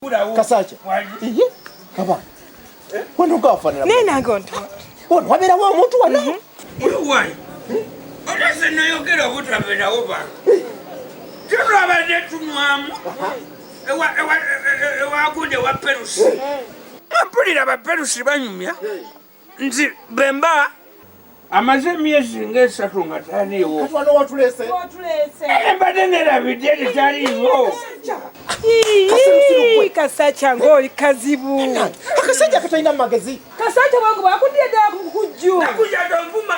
Kasakya. Iye. Aba. Wano gafanana. Naye nange onto. Wano wabeerawo omuntu wano. Why? Olese noyogera obutabeerawo bantu. Tetwabadde tunywamu ewagundi ewa Perusi. Mpulira abaperusi banyumya nti bemba amaze emyezi ng'esatu nga taliiwo. Kati wano watulese. Mbadde nerabidde nti taliiwo. Kasakya ng'oli kazibu. Akasajja katalina magezi. Kasakya bwangu bwakudira ddala ku kujju. Nakuja tonvuma.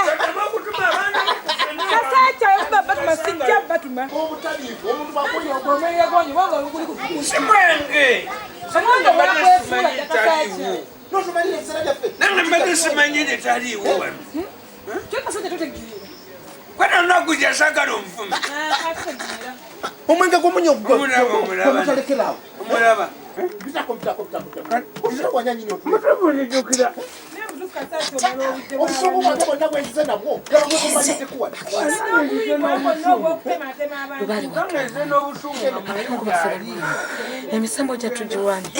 Totema okutuma abaana. Kasakya batuma sijja batuma. Obutaliivu omuntu bakunya Si mwenge. Omwana bwakwefuula Kasakya. N'otumalira ebiseera byaffe. Nange mbadde simanyi nti taliiwo wano. Kyo Kasakya totegeera. Kwena nakuja sagala onvume. Omwenge gw'omunyo Omulaba, omulaba. gwemutalekerawo. Omulaba. Mpitako mpitako mpitako. Obusungu bwange nnyini otulese. Mutubulijjukira. Obusungu bwange bwonna bwenzize nabwo. Laba bwe kuwala. Nze n'obusungu nga manyi taliiwo. Emisambo gyattu girwanye,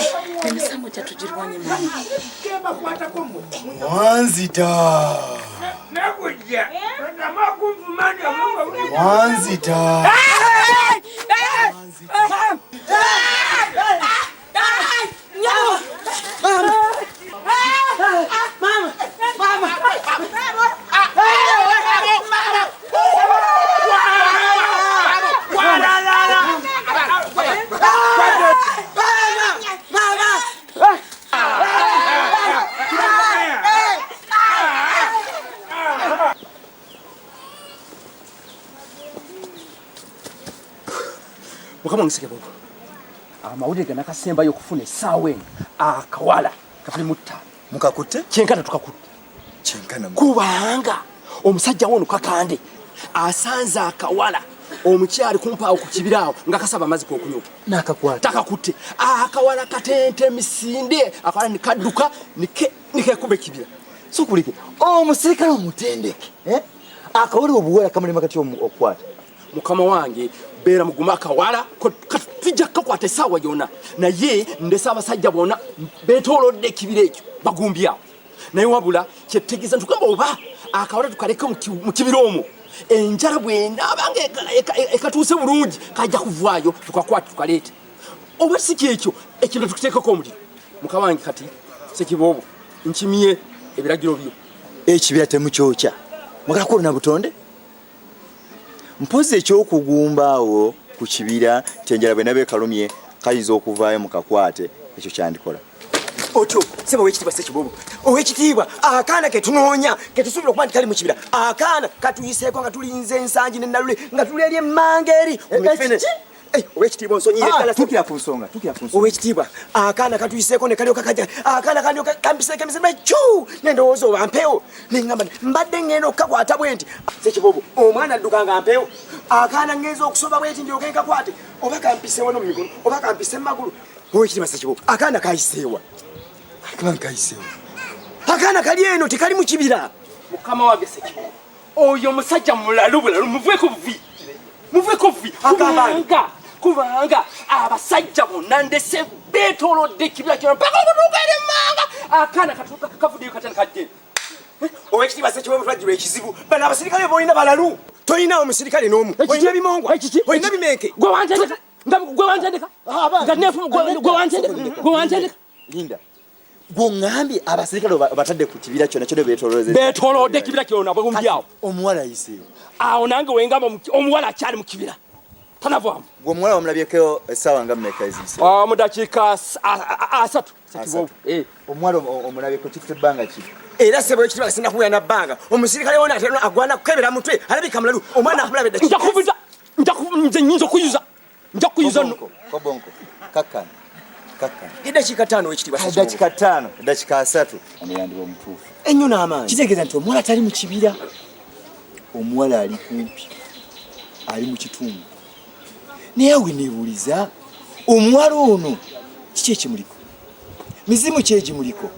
emisambo gyattu girwanye mama. Kebakwatako mmwe. Wanzita. Nakujja. Totama okunvuma nti omwenge Wanzita. Mukama ngiseke bobo. Amawulire gano akasembayo okufuna essaawa eno akawala katuli mu ttaano. Mukakutte? Kyenkana tukakutte. Kyenkana. Kubanga omusajja wono Kakande asanze akawala omukyali kumpaawo ku kibira awo nga kasaba amazzi k'okunywa. N'akakwata. Takakutte. Akawala katente emisinde, akawala ne kadduka ne keekuba ekibira. Sokulike. Omusirikale omutendeke. Eh? Akawala obuwala kamulema kati okukwata. Mukama wange beera mugumu akawala tujja kukakwata essaawa yonna, naye ndese abasajja bonna beetoolodde ekibira ekyo bagumbye awo. Naye wabula kyetutegeeza nti tugamba oba akawala tukaleke mu kibira omwo, enjala bw'enaaba nga ekatuuse bulungi kajja kuvaayo tukakwate tukaleete, oba si kyekyo ekintu tukiteekeko omuliro. Mukama wange kati Sekiboobo nkimye ebiragiro byo. Ekibira temukyokya. Mwagala kwolona butonde? Mpozi ekyokugumba awo ku kibira nti enjala bwe naba ekalumye kayinza okuvaayo mukakwate, ekyo kyandikola. Otyo seba owekitiibwa Sekiboobo, owekitiibwa, akaana ketunoonya ketusuubira okuba nti kali mu kibira, akaana katuyiseeko nga tulinze ensangi nenalule nga tuli eri emmanga eri owekitiibwa onsonyiye ddala. Tukira ku nsonga, tukira ku nsonga. Owekitiibwa, akaana katuyiseeko ne kalyoka kajja, akaana kalyoka kampiseeko emizimu cu nendowooza oba mpewo, neŋŋamba nti mbadde ŋŋenda okukakwata bwe nti. Sekiboobo, omwana adduka nga mpewo. Akaana ŋŋenza okusoba bwe nti ndyoke nkakwate, oba kampise wano mu mikono oba kampise mu magulu. Owekitiibwa Sekiboobo, akaana kayiseewa? Kaba nkayiseewo. Akaana kali eno, tekali mu kibira. Mukama wange Sekiboobo, oyo omusajja mulalu bulalu, muveeko buvi, muveeko buvi. Agamba Kubanga abasajja bonna ndese beetoolodde ekibira kyona mpaka okutuuka eri emmanga, akaana katuuka kavuddeyo katya kajje? Owekitiibwa Sekiboobo, twajjirwa ekizibu. Bano abasirikale boolina balalu. Tolinawo musirikale n'omu, olina bimongwa, olina bimenke. Gwe wantendeka nga gwe wantendeka nga nefu gwe wantendeka, gwe wantendeka. Linda. Gwoŋŋambye abasirikale batadde ku kibira kyonna kyonna beetoolooze. Beetoolodde ekibira kyona bwegumbyawo. Omuwala ayiseewo. Awo nange wengamba omuwala akyali mu kibira, tanavaamu. Gwe omuwala wamulabyeko essaawa nga mmeka eziyise? Mu dakiika 30, Sekiboobo. Omuwala omulabyeko kitutte ebbanga ki? Era sebo ekitiibwa, sinakuwera na bbanga. Omusirikale wona ate agwana kukebera mutwe, alabika mulalu. Omwana akulaba edda. Nja kubuza, nze nyinza okuyuza, nja kuyuza nno. Kobonko, kobonko, kakkana, kakkana. Eddakiika 5, owekitiibwa. Eddakiika 5, eddakiika 30 ono yandiba omutuufu. Ennyo n'amaanyi. Kitegeeza nti omuwala tali mu kibira, omuwala ali kumpi, ali mu kitundu. Naye awe neebuuliza, omuwala ono kiki ekimuliko? Mizimu ki egimuliko?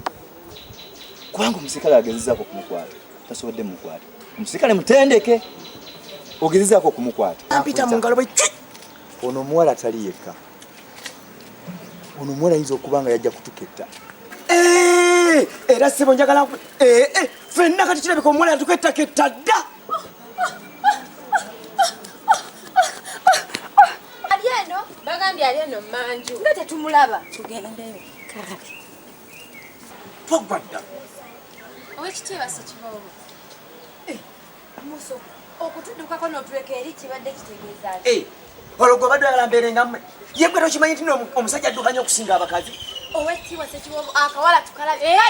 Kubanga omusirikale agezezaako okumukwata tasobodde mukwata. Omusirikale mutendeke ogezezaako okumukwata ampita mu ngalo bwe cwi. Ono omuwala tali yekka. Ono omuwala ayinza okuba nga yajja kutuketta. Eh, era ssebo njagala eh, eh, ffenna kati kirabika omuwala yatukettaketta dda. Ali eno bagambye ali eno manju nga tetumulaba. Tugendeyo kale. Twaggwa dda. Owekitiibwa Ssekiboobo. Muso okutuddukako n'otuleka eri kibadde kitegeeza ki? Eh, olwo gwe obadde oyagala mbeere nga mmwe? Ye gwe tokimanyi nti omusajja adduka nnyo okusinga abakazi? Owekitiibwa Ssekiboobo akawala tukalabye.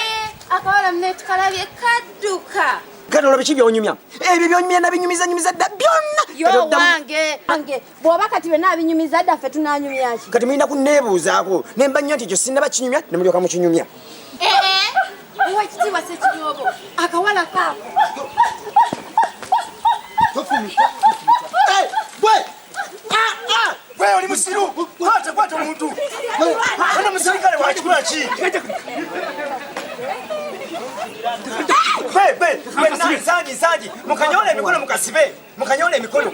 Akawala mune tukalabye kadduka. Kati olwo biki by'onyumya? Ebyo by'onyumya nabinyumiza nyumiza dda byonna. Yo wange wange bw'oba kati byonna abinyumiza dda ffe tunaanyumya ki? Kati mulina kunneebuuzaako ne mba nnya nti ekyo sinnaba kinyumya ne mulyoka mukinyumya. Owekitiibwa Ssekiboobo akawala kaako. Gwe oli musiru, kwata kwata omuntu. Ana musirikale wa kikula ki? Gwe gwe gwe nsangi nsangi mukanyole emikono mukasibe mukanyole emikono.